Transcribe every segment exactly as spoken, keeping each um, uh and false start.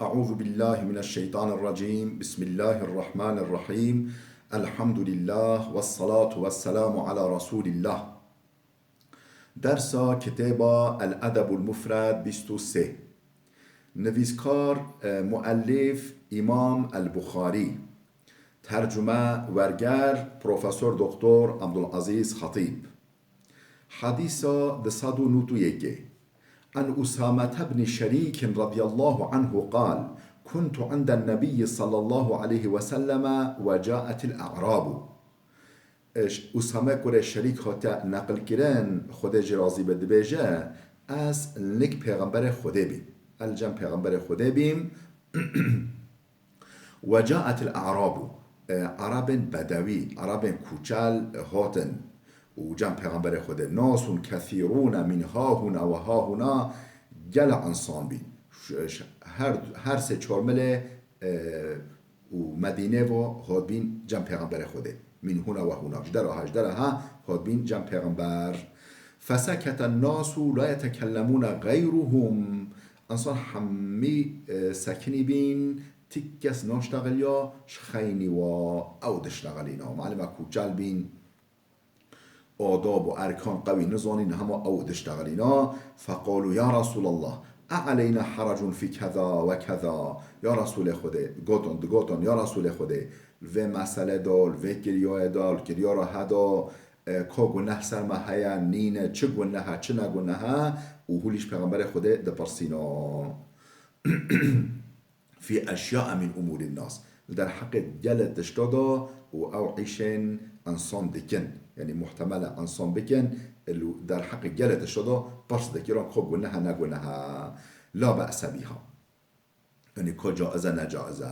أعوذ بالله من الشيطان الرجيم. بسم الله الرحمن الرحيم. الحمد لله والصلاة والسلام على رسول الله. Dersa kitêba El Edebul Mufred bîst û sê. Nivîskar, e, muellif Îmam El Buxarî. Tercume, werger Profesor Doktor Abdulazîz Xatîb. Hedîsa du sed û nod û yekê. عن أسامة بن شريك رضي الله عنه قال: كنت عند النبي صلى الله عليه وسلم وجاءت الأعراب. Eş-, Usame kurê Şerîk hate neqilkirin, Xwedê jê razî be, dibêje, ez lik Pêxemberê Xwedê bîm. Ez li cem Pêxemberê Xwedê bîm. وجاءت الأعراب، e, Erebên bedewî, Erebên kûçel, e, hatin û cem Pêxemberê Xwedê. ناس كثيرون من ها هنا وها هنا، gelek însan bîn. Ş-, ş-, her, her sê çar milê, e, û Medînê ve hatbîn cem Pêxemberê Xwedê. من هنا وهنا. Ji dera ha, ji dera ha hatbîn cem Pêxember. فسكت الناس لا يتكلمون غيرهم. Însan hemî, e, sekinî bîn, ti kes naştexiliya, ji xeynî wa ew diştexilîna. Malime kûçel bîn, adab û erkan qewî nizanîn, hema ew diştexilîna. فقالوا: يا رسول الله، أعلينا حرج في كذا وكذا؟ Ya Resûlê Xwedê, gotin, digotin, ya Resûlê Xwedê, li vê meselê de, li vê kiryayê de, li kiryara he de, e, ka guneh ser me heye, nîne, çi guneh e, çi ne guneh e, û hûlî ji Pêxemberê Xwedê dipirsîna. في أشياء من أمور الناس. Li derheqê gelê tişta de û ew îşên însan dikin. Yanî muhtemel e însan bikin, li derheqê gelê tişta de pirs dikirin, xwe guneh e, ne guneh e. لا بأس بها. Yanî ka caiz e, ne caiz e.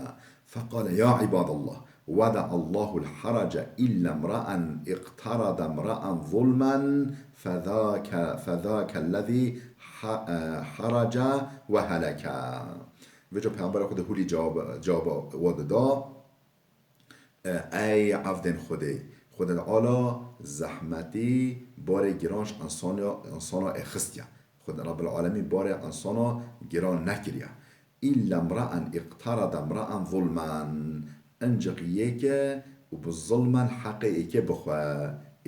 فقال: يا عباد الله، وضع الله الحرج إلا امرأ اقترض امرأ ظلما فذاك، فذاك الذي ح-، حرج وهلك. Vêca Pêxemberê Xwedê hûlî cewab, cewaba we dida. E, ey evdên Xwedê, Xwedê Teala zehmetî, barê giran ji insana, insana êxistiye. Xwedê Rabbil Alemîn barê insana giran nekiriye. إلا امرأ اقترض امرأ ظلما. Ancaq yeke û bi zilmen heqê yekê bixwe.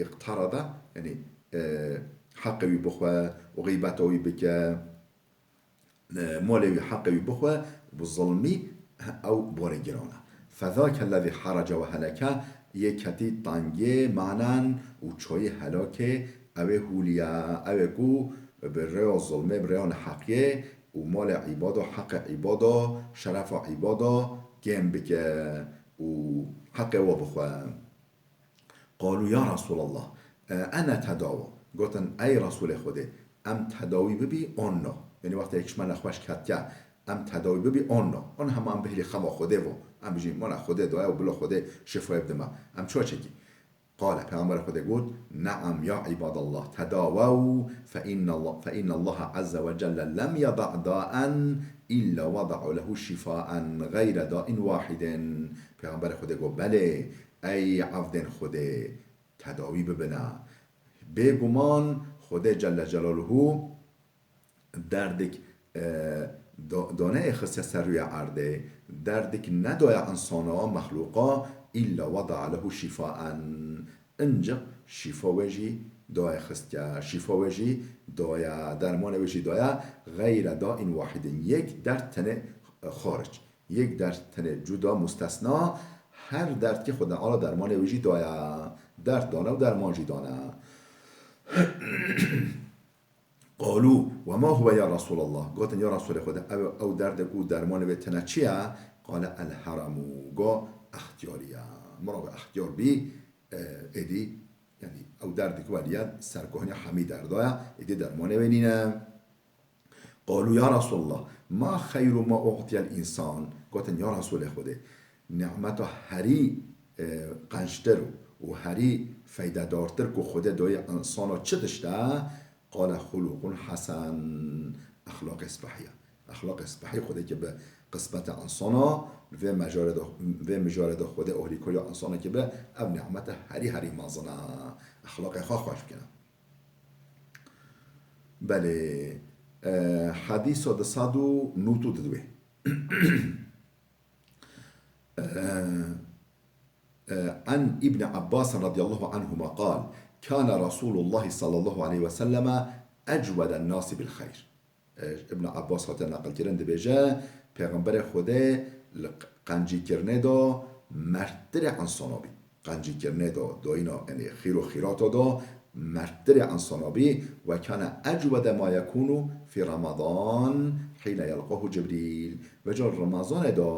اقترض, yanî, e, heqê wî bixwe û xîbeta wî bike. E, malê wî, heqê wî bixwe, bi zilmî, ew borê giran e. فذاك الذي حرج وهلك, yê ketî tengê, manen û çayê helakê, ew ê hûliye, ew ê ku bi rêya zilmê, bi rêya neheqiyê û malê îbada, heqê îbada, şerefa îbada kêm bike û heqê we bixwe. قالوا: يا رسول الله، أنتداوى؟ Gotin, ey Resûlê Xwedê, em tedawî bibî an na? Yanî wextê yek ji me nexweş ketiye, em tedawî bibî an na? An hema em bihêlî xema Xwedê vo, em bijîn, mana Xwedê daye û bila Xwedê şifayê bide me. Em çawa çêkî? قال، Pêxemberê Xwedê got, نعم يا عباد الله، تداووا، فإن الله، فإن الله عز وجل لم يضع داء إلا وضع له شفاء غير داء واحد. Pêxemberê Xwedê got, belê, ey evdên Xwedê, tedawî bibine. Bêguman Xwedê Celle Celaluhu derdik, e, da-, daneyê xistiye ser rûyê erdê, derdik nedaye insana, mexlûqa, إلا وضع له شفاء. Ancaq şîfa wê jî daye xistiye, şîfa wê jî daye, dermanê wê jî daye, غير داء واحد. Yek derd tenê xaric. Yek derd tenê cuda, mustesna, her derdkî Xwedê Teala dermanê wî jî daye. Derd dane û derman jî dane. قالوا: وما هو يا رسول الله؟ Gotin, ya Resûlê Xwedê, ew, ew derdek û dermanê wê tene çi ye? قال: الهرم. Go, extiyarî ye. Mirov extiyar bî, e, êdî, yanî ew derdek weriye, serkohniya hemî derda ye, êdî dermanê wê nîne. قالوا: يا رسول الله، ما خير ما أعطي الإنسان؟ Gotin, ya Resûlê Xwedê, nîmeta herî, e, qenctir û herî feydedartir ku Xwedê daye insana çi tişt e? قال: خلق حسن. Exlaqê spehî ye. Exlaqê spehî Xwedê ke bi qismeta insana, vê mijarê de, vê mijarê de Xwedê alîkariya insana ke bi, ev nîmeta herî, herî mezin e. Exlaqê xwe xweş bikene. Belê, e, hedîsa du sed û nod û du. عن ابن عباس رضي الله عنهما قال: كان رسول الله صلى الله عليه وسلم أجود الناس بالخير. Ibn Abbas hate neqilkirin, dibêje, Pêxemberê Xwedê li qencîkirinê de merttirê insana bî. Qencîkirinê de, doyîna, yanî xîr û xîrata de merttirê insana bî. وكان أجود ما يكون في رمضان حين يلقاه جبريل. Vêca Remezanê de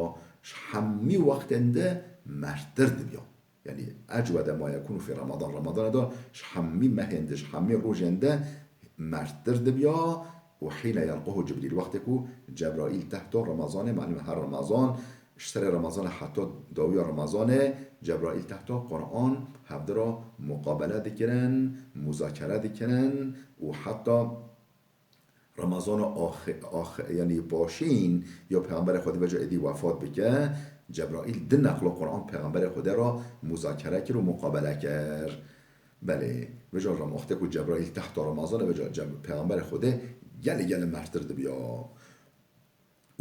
ji hemî wextên de merttir dibiya. Yanî, أجود ما يكون في رمضان. Ramadanê de ji hemî mehên de, ji hemî rojên de merttir dibiya. وحين يلقاه جبريل. Wextê ku Cebraîl tehta Remezanê, malum her Remezan, ji serê Remezanê heta dawiya Remezanê, Cebraîl tehta Quran hevdi re muqabele dikirin, muzakere dikirin û heta Remezana axi-, axi-, yanî başîn ya Pêxemberê Xwedê vêca êdî wefat bike, Cebraîl di neqla Quran Pêxemberê Xwedê re muzakere kir û muqabele kir. Belê, vêca Rem-, wextê ku Cebraîl tehta Remezanê vêca Ceb-, Pêxemberê Xwedê gelê gelê merttir dibiya.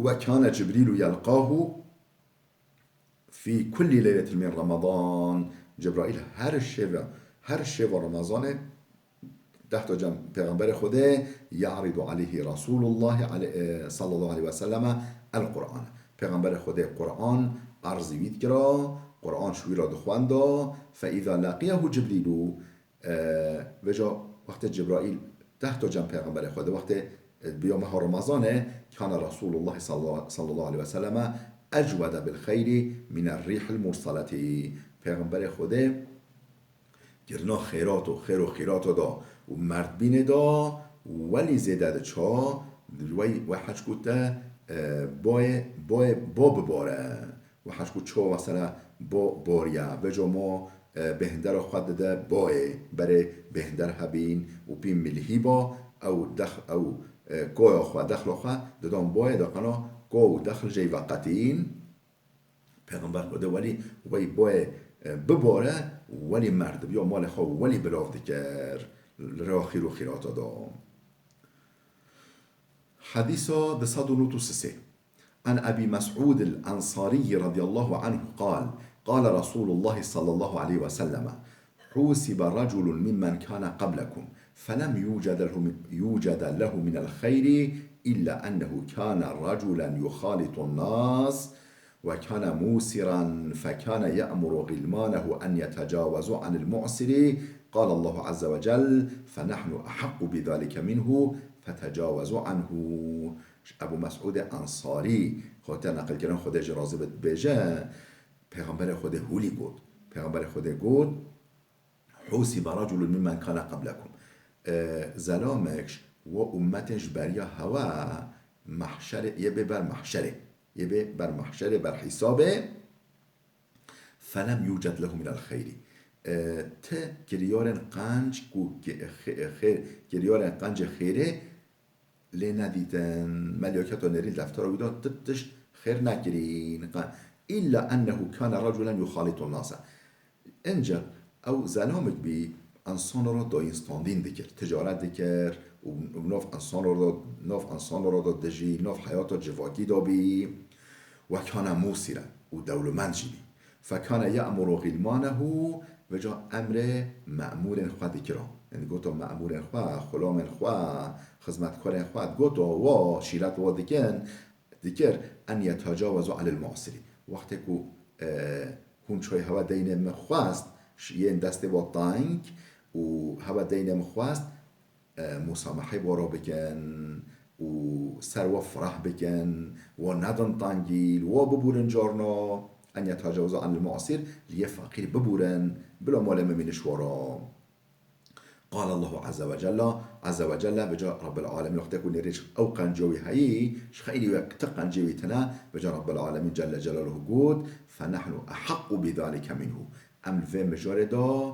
وكان جبريل يلقاه في كل ليلة من رمضان. Cebraîl her şeva, her şeva Remezanê tehta cem Pêxemberê Xwedê يعرض عليه رسول الله عليه، صلى الله عليه وسلم القرآن. Pêxemberê Xwedê Quran erzî wî dikira, Quran ji wî re dixwenda. فإذا لقيه جبريل. E, vêca wextê Cebraîl tehta cem Pêxemberê Xwedê, wextê, e, biya meha Remezanê, كان رسول الله صلى الله، صلى الله عليه وسلم أجود بالخير من الريح المرسلة. Pêxemberê Xwedê kirina xêrat û xêr û xîrata da û merdbînê da welî zêde diça, wey, wey hec ku te, e, boyê, boyê, bo bibare. Û hej ku ço mesela bo boriya, vêca mo, e, bêhndera xwe dide boyê, berê bêhnder hebîn û pî milhî ba, ew dex-, ew, e, koya xwe, dexla xwe didan boyê, de qena ko û dexl jey veqetîn. Pêxember Xwedê welî wey boyê, e, bibore, welî merd dibiya, malê xwe welî bilav dikir. Li rêya xîr û xîrata da. Hedîsa du sed û nod û sê. عن أبي مسعود الأنصاري رضي الله عنه قال: قال رسول الله صلى الله عليه وسلم: حوسب رجل ممن كان قبلكم فلم يوجد له، يوجد له من الخير إلا أنه كان رجلا يخالط الناس وكان موسرا فكان يأمر غلمانه أن يتجاوزوا عن المعسر. قال الله عز وجل: فنحن أحق بذلك منه فتجاوزوا عنه. Ji Ebû Mesûdê Ensarî hate neqilkirin, Xwedê jî razî be, dibêje, Pêxemberê Xwedê hûlî got. Pêxemberê Xwedê got, "Hûsibe reculun mimmen kane qeblekum." E, zelamek ji we ummetên ji beriya hewe mehşerê, yê bê ber mehşerê. Yê bê ber mehşerê, ber hîsabê. Felem yuced lehu minel xeyrî. E, ti kiryarên qenc ku ki-, xê-, xêr, kiryarên qencê xêrê lê nedîtin. Meleketa nêrîn deftera wî de ti tişt xêr nekirîn. Qe-, illa ennehu kane reculen yuxalitun nase. Înca ew zelamek bî, ensana re dayînstandîn dikir, ticaret dikir û nav ensana re, nav ensana re de dijî, nav heyata civakî de bî. Ve kane musîren û dewlemend jî bî. Fekane ye'muru xîlmanehu, vêca emrê memûrên xwe dikira. Yanî goto memûrên xwe, xulamên xwe, xizmetkarên xwe, goto wa şîret wa dikin, dikir, en yetacawezu anil mu'sirî. Wextê ku, e, hûn çûyî hewe deynê min xwest, ş-, yên destê wa teng û hewe deynê min xwest, e, musamehê wa re bikin û ser wa fireh bikin, wa nedin tengî, li wa bibûrin carna, en yetacawezu anil mu'sir, li yê feqîr bibûrin, bila malê min mîniş wa re. Qal Allahu azze ve celle, azze ve celle, vêca Rabbil Alemîn, wextê ku nêrê ji ew qencê wî heyî, ji xeyrî wê ti qencê wî tine, vêca Rabbil Alemîn Celle Celaluhu got, "Fe nehnu ehaqqu bi zalike minhu." Em li vê mijarê de,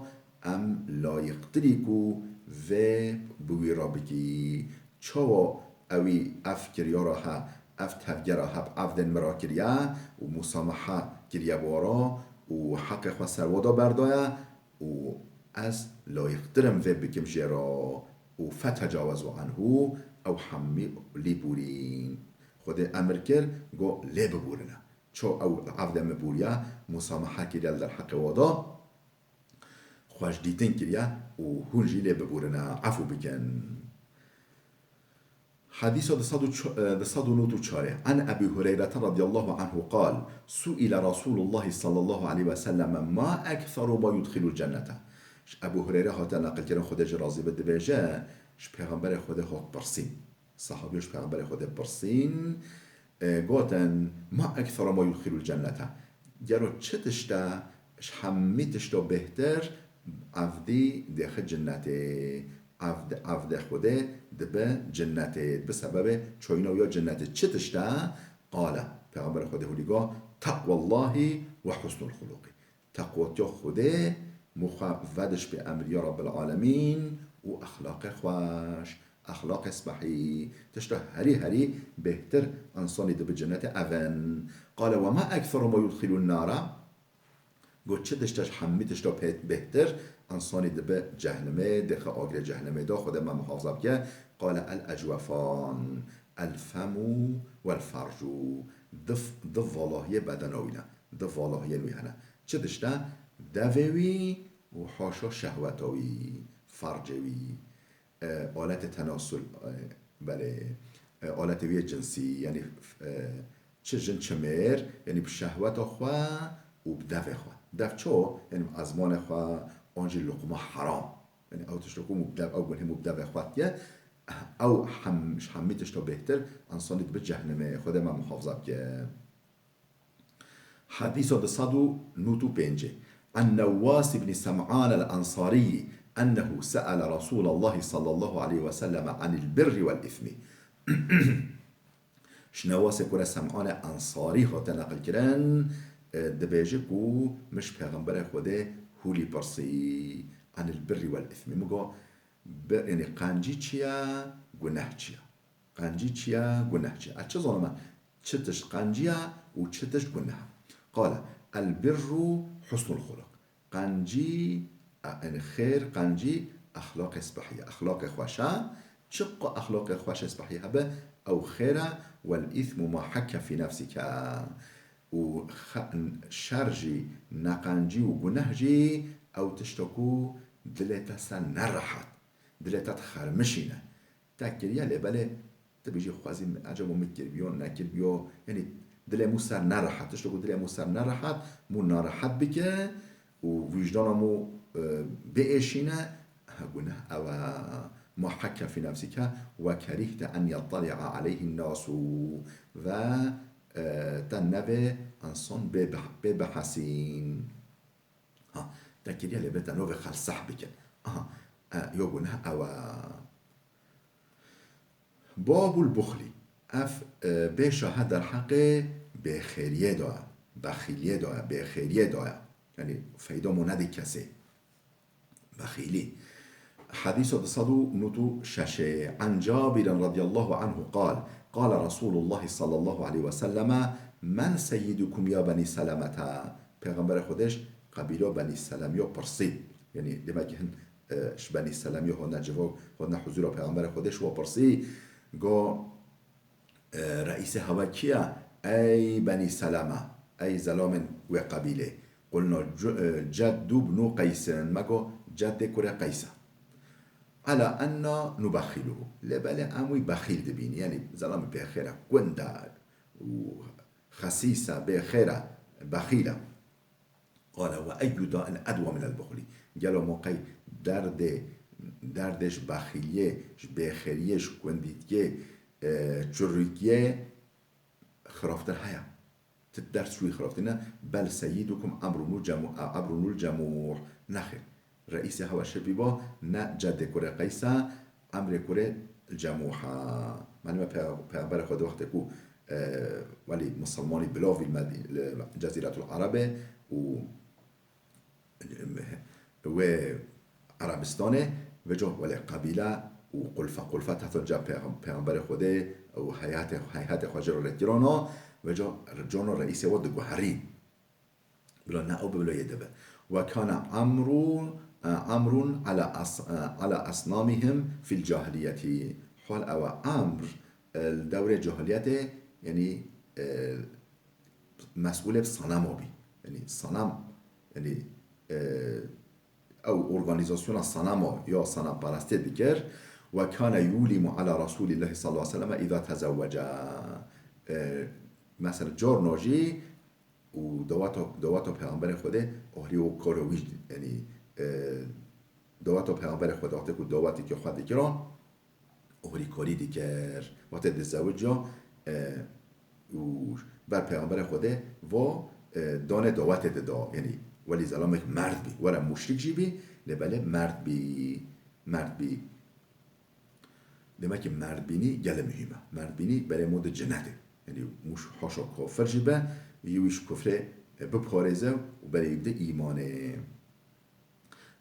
em layiqtirî ku vê bi wî re bikî. Çawa ewî ev kiryara he, ev tevgera he bi evdên min re kiriye û musamaha kiriye bi wa re û heqê xwe ser wa de berdaye û ez layiqtir im vê bikim jê re û fetecawezu anhu, ew hemî lî bûrîn. Xwedê emir kir, got, "Lê bibûrine." Ço ew evde min bûriya, musamaha kiriya li derheqê we de, xweşdîtin kiriya û hûn jî lê bibûrine, efû bikin. Hadîsa du sed û çar, e, du sed û nod û çar. An Ebî Hureyre radiyallahu anhu qal, su'ile Rasulullah sallallahu aleyhi ve sellem ma ekseru ma yudxilul cennete. Ji Ebû Hureyre hate neqilkirin, Xwedê jî razî be, dibêje, ji Pêxemberê Xwedê hat pirsîn. Sahabiyo ji Pêxemberê Xwedê pirsîn, e, gotin, "Ma ekthara ma yudxilul cennete." Gelo çi tişt e ji hemî tişto bêhtir evdî dêxi cinnetê? Evd-, evdê Xwedê dibe cinnetê. Bi sebebê çoyîna wî ya cinnetê çi tişt e? Qale, Pêxemberê Xwedê hûlî got, "Teqwallahi ve husnul xuluqî." Teqwatiya Xwedê, mû xwe vediş pê emriya Rabbil Alemîn û exlaqê xweş, exlaqê spehî. Tişta herî herî bêhtir însanî dibe cennetê ev in. Qale, "Ve ma ekseru ma yudxilun nara?" Got, çi tişta ji hemî tişta pê-, bêhtir însanî dibe cehnemê, dêxe agirê cehnemê de, Xwedê me muhafaza bike. Qale, "El ecwefan, el femu vel fercu." Di f-, di valahiyê bedena wî ne. Di valahiyên wî hene. Çi tişt e? Devê wî û haşa şehweta wî, fercê wî, e, aletê tenasul, e, belê, e, aletê wî yê cinsî, yanî, e, çi jin çi mêr, yanî bi şehweta xwe û bi devê xwe. Dev ço? Yanî bi ezmanê xwe, an jî luqma heram. Yanî ew tişt ku mû bi dev, ew gunhê mû bi devê xwe diye, ew hem, ji hemî tişta bêhtir însanî dibe cehnemê. Xwedê me muhafaza bike. Hadîsa du sed û nod û pêncê. An Newwas ibn Sem'an el-Ensarî ennehu se'ele Resûlallahi sallallahu aleyhi ve sellem anil birri vel îsmi. Ji Newasê kure Sem'anê Ensarî hate neqilkirin, e, dibêje ku min ji Pêxemberê Xwedê hûlî pirsî, anil birri vel îsmi. Min got, bi-, yanî qencî çi ye, guneh çi ye? Qencî çi ye, guneh çi ye? Ez çi zanim me çi tişt qencî ye û çi tişt guneh e? Qale, el birru husnul xuluq. Qencî, e, yanî xêr, qencî exlaqê spehî ye, exlaqê xweş e. Çiqa exlaqê xweş ê spehî hebe, ew xêr e, wel îsmu ma hekke fî nefsike. Û xe-, şer jî, neqencî û guneh jî ew tişta ku dilê te ser nerehet, dilê te dixermişîne. Te kiriye lê belê tu bêjî xwezî min, ecaba min kiribiyo, nekiribiyo. Yanî dilê mû ser nerehet. Tişto ku dilê mû ser nerehet, mû narehet bike û wijdana mû, e, biêşîne, ha, guneh ew e. Ma hekke fî nefsike ve kerîhte en yetteli'a aleyhin nasu. Ve, e, te nevê însan bê bih-, bê bihesîn. Ha, te kiriye lê bê te novê xel seh bikin. Aha, e, yo guneh ew e. Babul buxlî. Ev, e, bêşa he derheqê bêxêriyê de ye, bexîliyê de ye, bêxêriyê de ye. Yanî feyda mû nedî kesê. Bexîlî. Hadîsa du sed û nod û şeş. An Cabirin radiyallahu anhu qal, qale Resulullah sallallahu aleyhi ve selleme, "Men seyyidukum ya Benî Selemete?" Pêxemberê Xwedê ji qebîla Benî Selemiya pirsî. Yanî demek ki hin, e, ji Benî Selemiya hotine civo, hotine huzura Pêxemberê Xwedê, ji wa pirsî, go, e, reîsê hewe kî ye? Ey Benî Seleme, ey zelamên wê qebîlê. Qulna cu-, e, ceddu bnu Qeysin, me go, ceddê kurê Qeys e. Ala enna nubexîluhu. Lê belê em wî bexîl dibîn, yanî zelamê bêxêr e, gund e û xesîs e, bêxêr e, bexîl e. Qale ve eyyu da'in edwa minel buxlî. Gelo moqey derdê, derdê ji bexîliyê, ji bêxêriyê, ji gundîtiyê, e, çurikiyê xiraftir heye? Ti derd ji wî xiraftir ne, bel seyyidukum Emrunul Cemu-, Emrunul Cemuh. Nexêr. Reîsê hewe şibî ba, ne ceddê kurê Qeysa, Emrê kurê Cemuha. Malûm e pe-, Peyxemberê Xwedê wextê ku, e, welî misilmanî bilavî li Medî-, li Cezîretul Erebê û wê Erebistanê, vêca welê qebîle û qulfe qulfe teto ca Peyxem-, Peyxemberê Xwedê û heyatê, heyhatê xwe ji ro lêkirana, vêca cona reîsê we diguherî. Bila ne ew bibe, bila yê dibe. Ve kana Amru, e, Amrun ala as-, e, ala asnamihim fil cahiliyeti. Hal ew e Amr, e, li dewrê cahiliyetê Yanî, e, mesûlê bi sanema bî. Yanî sanam, yanî, e, ew organîzasyona sanama ya sanamperestê dikir. Ve kane yulimu ala Resûlîllahî sallallahu aleyhi ve sellem îza tezewwece. E, mesela carna jî û daweta, daweta Peyxemberê Xwedê ohrî û karo wî, yanî, e, daweta Peyxemberê Xwedê wextê ku dawetê ke xwe dikira, ohrîkarî dikir. Wextê dizewiciya, e, û ber Peyxemberê Xwedê va, e, danê dawetê dida. Yanî welî zelamek merd bî. Were muşrik jî bî, lê belê merd bî. Merd bî. Demek ki merdbînî gelê muhîm e. Merdbînî berê mo de cennet e. Yanî mûş haşa kafir jî be, yê wî ji kufrê, e, biparêze û berê wî bide îmanê.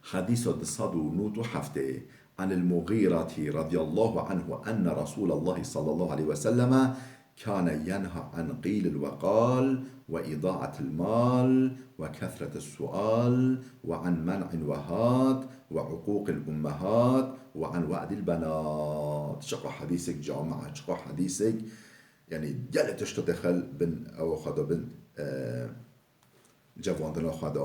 Hedîsa du sed û nod û heftê. An el-Mughîreti radiyallahu anhu enne Resûlallahî sallallahu aleyhi ve selleme kâne yenha an qîlil ve qal ve îda'atil mal ve kethretis sual ve an men'in ve hat ve uqûqil ummehat ve an we'dil benat. Çiqa hedîsek camia, çiqa hedîsek, yanî gelê tişta dexil bin ewa xwe de bin, e, cevandina xwe de.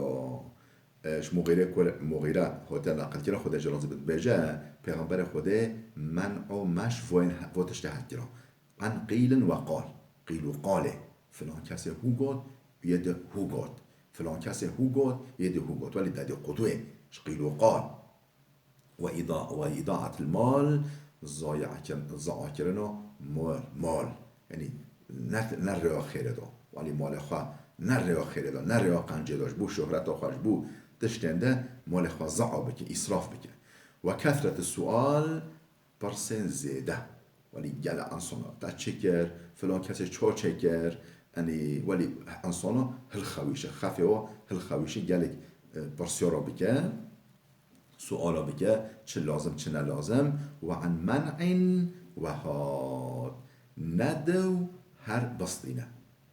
E, ji Muxîre ku, Muxîre hote neqilkira, Xwedê jî razî bit, dibêje, Pêxemberê Xwedê men'o me ji vo yên he-, vo tiştê hetkira. An qîlin ve qal. Qîl û qalê. Filan kesê hû got, yê di hû got. Filan kesê hû got, yê di hû got. Welî dedîqûdûyê ji qîl û qal. Ve îda-, ve îdaatil mal, zaya kir-, zaya kirina mal, mal. Yanî ne, ne rêya xêrê de. Welî malê xwe ne rêya xêrê de, ne rêya qencê de, ji bo şohreta xwe, ji bo tiştên de malê xwe zaya bike, îsraf bike. Ve kethretis sual, pirsên zêde. Welî gelek insana te çi kir, filan kesê ço çêkir, yanî welî insana hilxewîşe, xefê wa hilxewîşe, gelek, e, pirsyara bike, suala bike, çi lazim, çi ne lazim. Ve an men'in ve hat. Nede û her bistîne.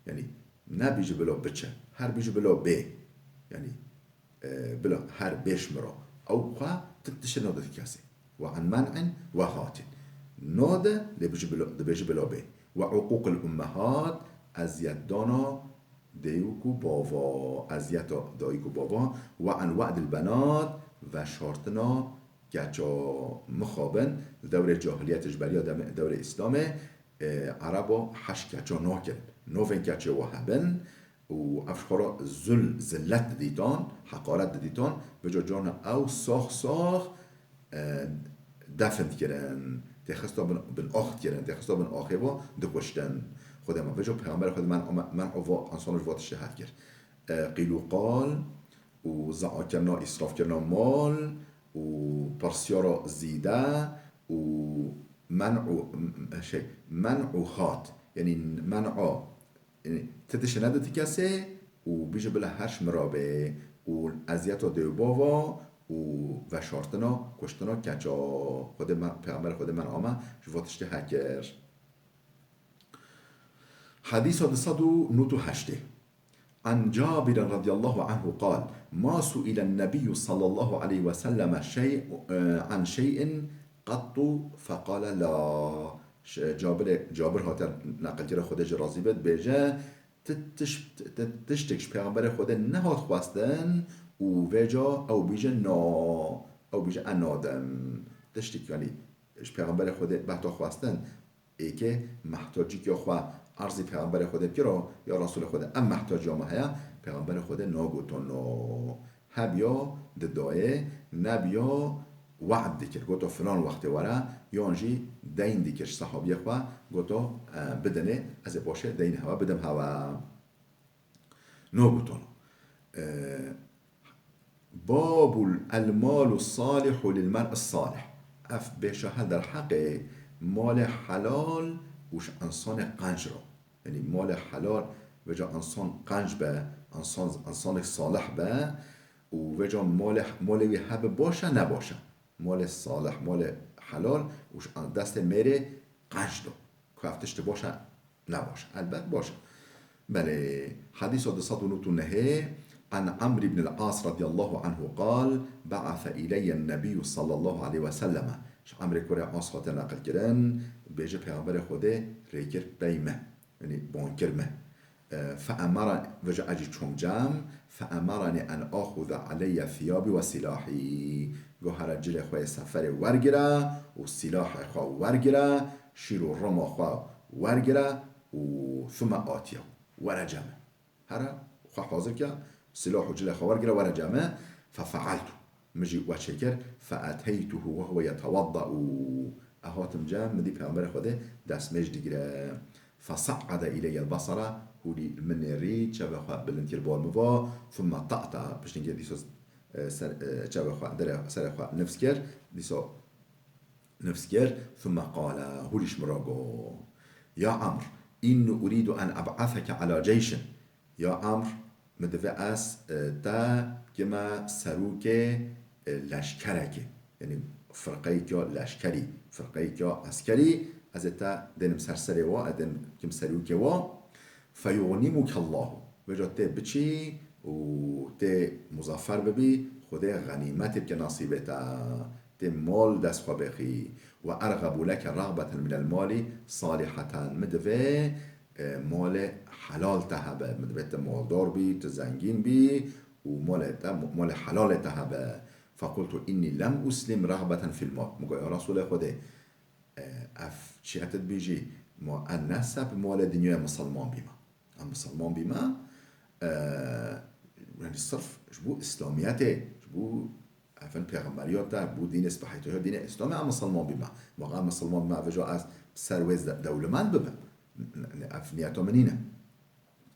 Yanî nebîje bila biçe, her bîje bila bê. Yanî e, bila her bêş mira. Ew xwe tu tiştê nade kesê. Ve an men'in ve hatin. Nade, lê bijî bila, dibêjî bila bê. Ve uqûqil ummehat, eziyetdana dayik û bava, eziyeta dayik û bava. Ve an we'dil benat, veşartina keça. Mixabin, li dewrê cahiliyetê ji beriya demê, dewrê Îslamê, e, Ereba heşt keça nakin. Novên keçê wa hebin, û ev ji xwe re zul, zillet didîtan, heqaret didîtan, vêca carna ew sax sax, e, defn dikirin, têxista bin, bin ax dikirin, têxista bin axê ve dikuştin. Xwedê me, vêca Pêxemberê Xwedê men, men, men ava, ensanan ji va tiştê het kir. E, qîl û qal û zeakirina, îsrafkirina mal û pirsyara zîde û men'u, şey, men'u hat. Yanî men'a Yanî, ti tiştê nede ti kesê û bîje bila her ji min re bê û eziyeta dê û bava û veşartina, kuştina keça. Xwedê me, Pêxemberê Xwedê men ame ji va tiştê hekir. Hedîsa du sed û nod û heştê. An Cabirin radiyallahu anhu qal, ma su'ilen nebiyyu sallallahu aleyhi ve selleme şey, e, an şey'in qattu feqale la. Ş-, Cabirê, Cabir hate neqilkirê, Xwedê jî razî be, dibêje, Ti tiş-, ti-, tiştek ji Pêxemberê Xwedê nehat xwestin û vêca ew bîje na, ew bîje ez nadim. Tiştek, yanî ji Pêxemberê Xwedê behta xwestin, êkê mehtacîkiya xwe erzî Pêxemberê Xwedê bikira, ya Resûlê Xwedê, ev mehtaciya me heye, Pêxemberê Xwedê nagoto no. Hebiya didayê, nebiya we'd dikir. Goto filan wextê were, yan jî deyn dikir ji sehabiyê xwe, goto, e, bidinê, ez ê paşê deynê hewe bidim hewe. Nagotana. E, Babul el malu salihu lil mer'i salih. Ev bêşa he derheqê malê helal û ji insanê qenc re. Yanî malê helal, vêca insan qenc be, insan, insanek salih be û vêca malê, malê wî hebe baş e, ne baş e. Malê salih, malê helal û ji destê mêrê qenc do. Ku ev tiştê baş e, ne baş e. Elbet baş e. Belê, hedîsa du sed û nod û nehê, an Amr ibn al-As radiyallahu anhu qal, ba'ase ileyyen nebiyyu sallallahu aleyhi ve selleme. Ji Amrê kurê As hate neqilkirin, bêje Pêxemberê Xwedê rê kir pey me. Yanî bankir me. E, feemera-, veja ecî çom cem, feemerani en axuza aleyye thiyabi ve silahî. Go here cilê xwe yê seferê wergire û silahê xwe wergire, şîr û rima xwe wergire û thume atiye. Were cem. Here xwe hazir ke, silah û cilê xwe wergire, were cem. Fefealtu. Min jî we çêkir. Feeteytuhu ve huve yetewedda'u. Ez hatim cem, min dî Peyxemberê Xwedê destmêj digire. Fesaade îleyel basara, hûlî li min nêrî, çavê xwe bilind kir bor min va, thumme ta'ta, piştî ke dîsa, e, ser, e, çavê xwe, derê, serê xwe nifs kir, dîsa nifs kir, thumme qale, hûlî ji min re got, Ya Amr, inni uridu en eb'aseke ala ceyşin. Ya Amr, min divê ez, e, te bikime serokê, e, leşkerekê. Yanî firqeyeke leşkerî, firqeyeke eskerî, ez ê te dênim ser serê wa, ez dênim kim serokê wa. Feyuxnimuke Allahu. Veca tê biçî û tê muzaffer bibî, Xwedê xenîmetê bike nasîbê te. Tê mal dest xwe bêxî. Ve erxebu leke rexbeten minel malî saliheten. Min divê, e, malê helal te hebe. Min divê tu maldar bî, tu zengîn bî û malê te, malê helalê te hebe. Fequltu inni lem uslim rexbeten fil mal. Min got, ya Resûlê Xwedê, e, ev çi tu dibêjî? Ma ez ne ser bi malê dinyayê misilman bîme. Em misilman bîme, e, yanî sirf ji bo îslamiyetê, ji bo, efendim, pêxemberiya te, ji bo dînê spehî te, dînê îslamê em misilman bîme. Ma em misilman bîme, ev jî ez ser wê de-, dewlemend bibim. N-, n-, ev niyeta min nîne.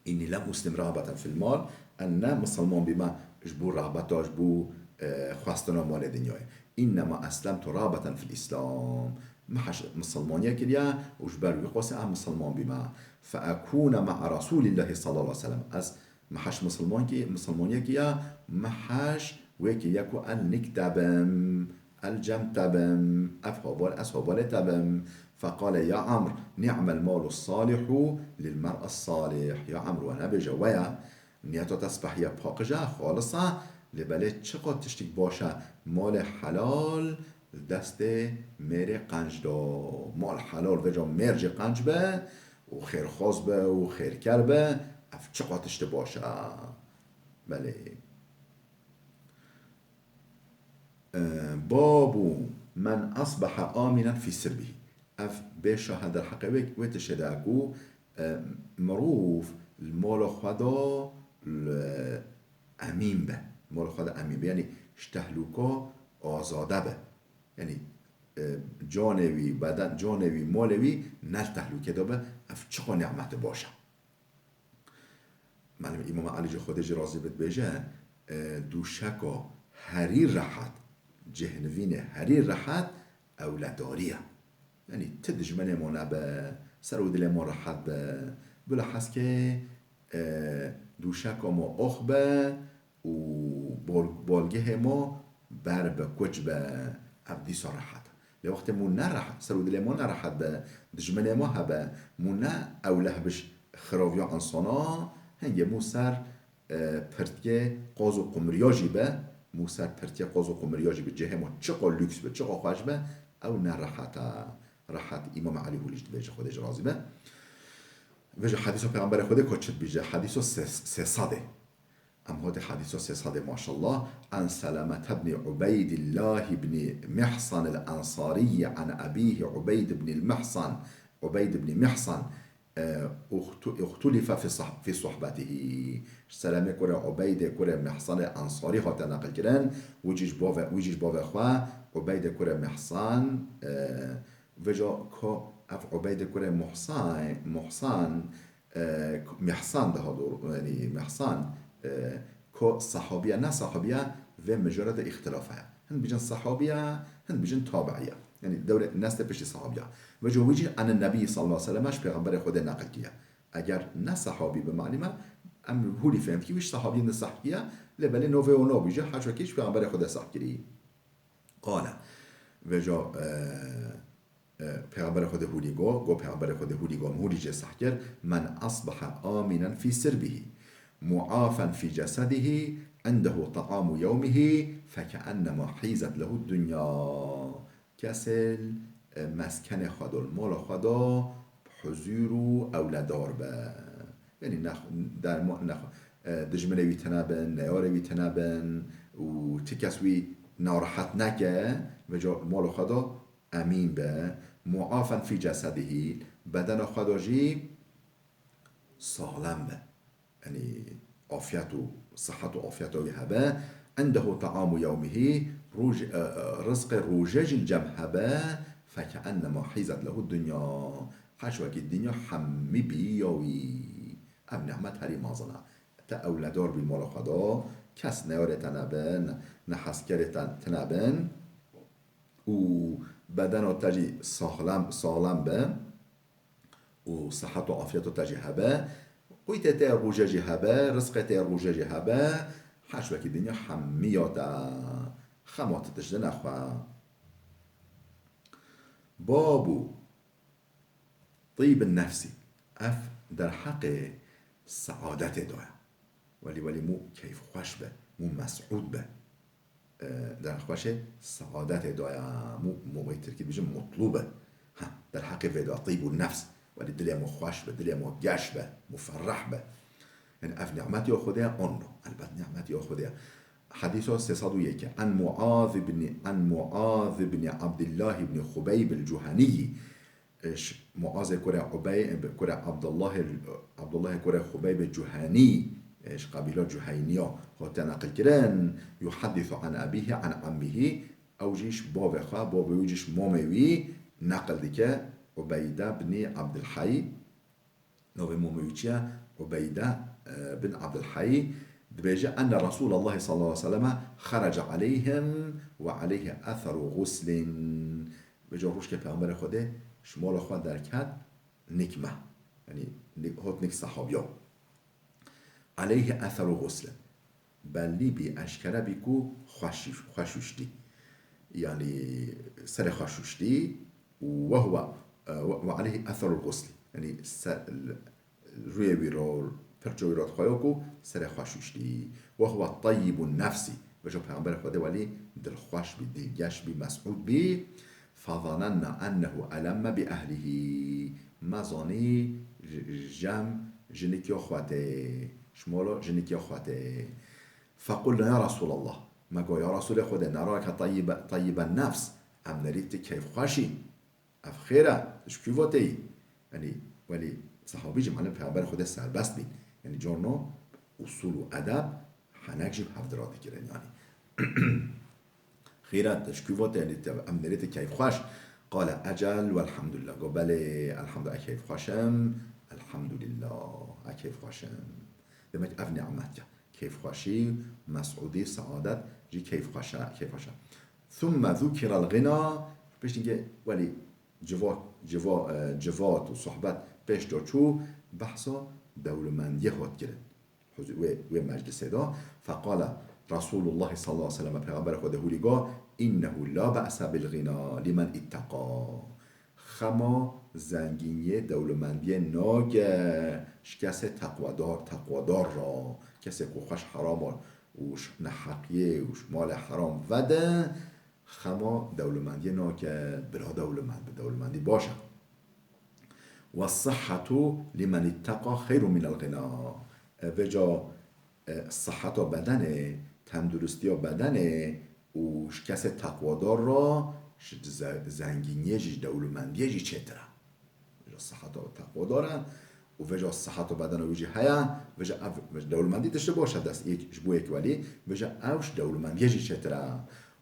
Inni lem uslim rexbeten fil mal, ez ne misilman bîme ji bo rexbeta, ji bo, e, xwestina malê dinyayê. Înnema eslemtu rexbeten fil Îslam. Min heş misilmaniye kiriye û ji ber wî qasê ez misilman bîme. Fe ekûne ma'a Resûlîllahî sallallahu aleyhi ve sellem. Ez min heş misilman kî, misilmaniye kiriye, min heş wê kiriye ku ez nik te bim, ez cem te bim, ev heval, ez hevalê te bim. Feqale ya Amr, ni'mel malu salihu lil mer'is salih. Ya Amr, we nebêje, we ye. Niyeta te spehî ye, paqij e, xalis e, lê belê çiqas tiştik baş e, malê helal li destê mêrê qenc de. Mal helal veca mêr jî qenc be û xêrxwaz be û xêrker be, ev çiqas tiştê baş e. Belê. E, babu men asbaha aminen fî sirbihî. Ev bêşa he derheqê wê, wê tiştê de ku, e, mirov li mala xwe de li emîn be. Mala xwe de emîn be. Yanî ji tehlûka azade be. Yanî, e, canê wî, beden, canê wî, malê wî ne li tehlûkê de be. Ev çiqo nîmetê baş e. Melim Îmam Elî ji Xwedê jî razî be dibêje, e, dûşeka herî rehet, cêhnivînê herî rehet ewledarî ye. Yanî ti dijmenê ma nebe, ser û dilê ma rehet be. Bila heskê, e, dûşeka ma ox be û bol-, bolgehê ma ber be, kuç be, ev dîsa rehet e. Lê wextê mû ne rehet, ser û dilê mû ne rehet be, dijminê mû hebe, mû ne ewleh bi ji xiraviya insana, hingê mû ser, e, pirtiyê qoz û qumriya jî be, mû ser pirtiyê qoz û qumriya jî bi cihê mû çiqo lûks be, çiqo xweş be, ew ne rehet e. Rehet Îmam Elî Hûlî jî dibêje, Xwedê jî razî be. Vêca hedîsa Pêxemberê Xwedê ku çi dibêje, hedîsa sê-, sê sedê. Em hotê hedîsa sê sedê, maşallah. An Selamete bni Ubeydillah bni Mihsan el-Ensarî an ebîhi Ubeyd bni Mihsan, Ubeyd bni Mihsan, e, uxtu-, uxtulife fi sah-, fi sohbetihî. Selamê kurê Ubeydê kurê Mihsanê Ensarî hate neqilkirin. Wî jî ji bavê, wî jî ji bavê xwe, Ubeydê kurê Mihsan, e, vêca ko ev Ubeydê kurê Muhsan, Muhsan, e, Mihsan daha doğru, yanî Mihsan, e, ko sahabiya, ne sahabiya, vê mijara de îxtilaf heye. Hin bijin sahabiya, hin bijin tabiiya. Yanî dewrê neslê piştî sahabiya. Ve jî wî jî ene Nebî sallallahu aleyhi ve sellem ji Pêxemberê Xwedê neqil kiriye. Eger ne sahabî bi malî me, em hûlî fêm dikî, wî ji sahabiyên de seh kiriye, lê belê novê û nobî jî heşwekî ji Pêxemberê Xwedê seh kirî. Qale. Ve jî, e, E, Pêxemberê Xwedê hûrî got, got Pêxemberê Xwedê hûrî got, hûrî jê seh kir, "Men asbaha aminen fî sirbihî, muafen fî cesedihî, indehu taamu yewmihî, fekeennema hîzet lehu dunya." Kesê, e, meskenê xwe do, li mala xwe do, bi huzûr û ewledar be. Yanî nex-, dermo-, nex-, e, dijminê wî tune bin, neyarê wî tune bin û ti kes wî narehet neke, vêca mala xwe de emîn be. Muafen fî cesedihî, bedena xwe de jî saxlem be. Yanî afiyet û sihet û afiyeta wî hebe. Endehu ta'amu yewmihî, roj-, e, e, rizqê rojê jî li cem hebe. Fekeenema hîzet lehu dunya. Heş wekî dinya hemî bîya wî. Ev nîmet herî mezin e. Te ewledar bî mala xwe de, kes neyarê te nebin, ne hezkerê te tune bin û bedena te jî saxlem, saxlem be û sihet û afiyeta te jî hebe, qûtê te yê rojê jî hebe, rizqê te yê rojê jî hebe, heş wekî dinya hemî ya te, xema tu tişt de nexwe. Babu tîbin nefsî. Ev derheqê seadetê de ye. Welî, welî mû keyfxweş be, mû mesûd be. E, derxweşê seadetê de ye, mû, mû wê tirkî dibêjin mutlu be. Ha, derheqê vê de tîbû nefs. Welî dilê mû xweş be, dilê mû geş be, mû ferreh be. Yanî ev nîmetî ya Xwedê ye, anno. Elbet nîmetî ya Xwedê ye. Hedîsa sê sed û yek. An Muaz ibn, an Muaz ibn Abdullah ibn Xubeyb el-Cuhanî. Ş-, Muazê kurê Ubey, kurê Abdullahê, Abdullahê kurê Xubeybê Cuhenî, e, ji qebîla Cuheyniya hate neqilkirin, yuheddisu an ebîhî an emmîhî, ew jî ji bavê xwe, bavê wî jî ji mamê wî neqil dike, Ubeyde binî Abdilhey, navê mamê wî çi ye? Ubeyde, e, bin Abdilhey, dibêje, enne Resûlallahî sallallahu aleyhi ve selleme xerece aleyhim ve aleyhi etheru guslin. Vêca rojkê Peyxemberê Xwedê ji mala xwe derket, nîk me. Yanî nîk, hot nîk sehabiya. Aleyhi etheru guslin. Bellî bî, eşkere bî ku xweş, xweş şûştî. Yanî serê xwe şûştî û we huwe, e, we, we aleyhi etherul gusli. Yanî ser, rûyê wî re, pirça wî re dixweya ku serê xwe şûştî. Ve huwe tayyibun nefsî. Vêca Peyxemberê Xwedê welî dilxweş bî, dilgeş bî, mesûd bî. Fezanenna ennehu elemme bi ehlihî. Me zanî ji, ji cem jinikê xwe tê. Ji mala jinikê xwe tê. Fequlna ya Resûlallah. Me got, ya Resûlê Xwedê, nerake tayyibe, tayyiben nefs. Em nerî tu keyfxweş î. Ev xêr e, tu ji kû ve têyî? Yanî, welî sehabî jî malum Peyxemberê Xwedê serbest bîn. Yanî, carna usûl û edeb henek jî bi hev dira dikirin, yanî. Xêr e, tu ji kû ve tê, yanî, te, em nerê te keyfxweş. Qale ecel welhemdulillah. Got, belê, elhamdulillah, ez keyfxweş im. Elhamdulillah, ez keyfxweş im. Demek ev nîmet e. Keyfxweşî, mesûdî, seadet jî keyfxweş e, keyfxweş e. Thumme zukirel gina, piştî ke welî civa-, civa-, e, civat û sohbet pêş de çû, behsa dewlemendiyê hat kirin. Huzû-, wê, wê meclisê de, feqale Resûlullahî sallallahu aleyhi ve sellem, Peyxemberê Xwedê hûrî got, innehu la be'se bil gina limen itteqa. Xema zengîniyê, dewlemendiyê nake ji kesê teqwedar, teqwedar re. Kesê ku xwe ji herama û ji neheqiyê û ji malê heram vede, xema dewlemendiyê nake, bira dewlemend bi, dewlemendî baş e. Wes-sihhetu limen itteqa xeyrun minel gina. E, vêca, e, siheta bedenê, tenduristiya bedenê û ji kesê teqwadar re ji ze-, zengîniyê jî, ji dewlemendiyê jî çêtir e. Vêca siheta teqwadar e û vêca siheta bedena wî jî heye, vêca ev, vêca dewlemendî tiştê baş e dest yek, ji bo yek welî, vêca ew ji dewlemendiyê jî çêtir e.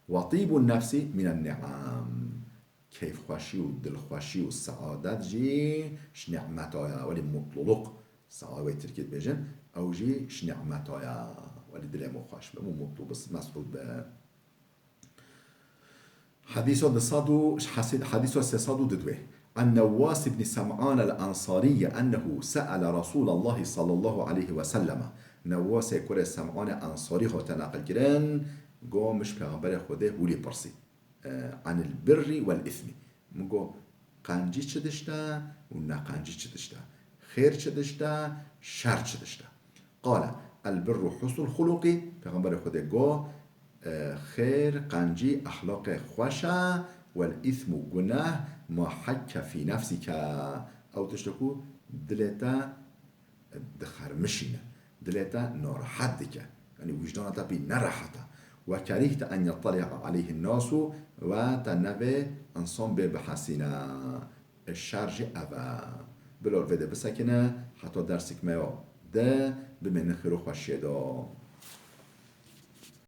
Ve tîbun nefsî minen ni'am. Keyfxweşî û dilxweşî û seadet jî ji nîmeta ye. Welî mutluluk, saadê tirkî dibêjin, ew jî ji nîmeta ye. Welî dilê min xweş be, min mutlu be, mesûd be. Hedîsa du sed û, hedîsa sê sed û dudwê. An Newwas ibn Sem'an el-Ensarî ennehu se'ele Resûlallahi sallallahu aleyhi ve sellem. Newwasê kurê Sem'anê Ensarî hate neqilkirin, got, min ji Peyxemberê Xwedê hûrî pirsî. E, anil birri wel îsmi. Min got, qencî çi tişt e û neqencî çi tişt e? Xêr çi tişt e, şer çi tişt e? Qale, el birru husnul xuluqî, Peyxemberê Xwedê got, e, xêr, qencî, exlaqê xweş e, wel îsmu, guneh, ma hekke fî nefsike, Ew tişt e ku dilê te dixermişîne, dilê te narahet dike. Yanî wijdana te pî nerehet e. Ve kerîhte en yetteli'a aleyhin nasu, ve te nevê insan bê bihesîne. Şer jî ev e. Bilo vê de bisekine, heta dersik me ya de bimêne xêr û xweşiyê de.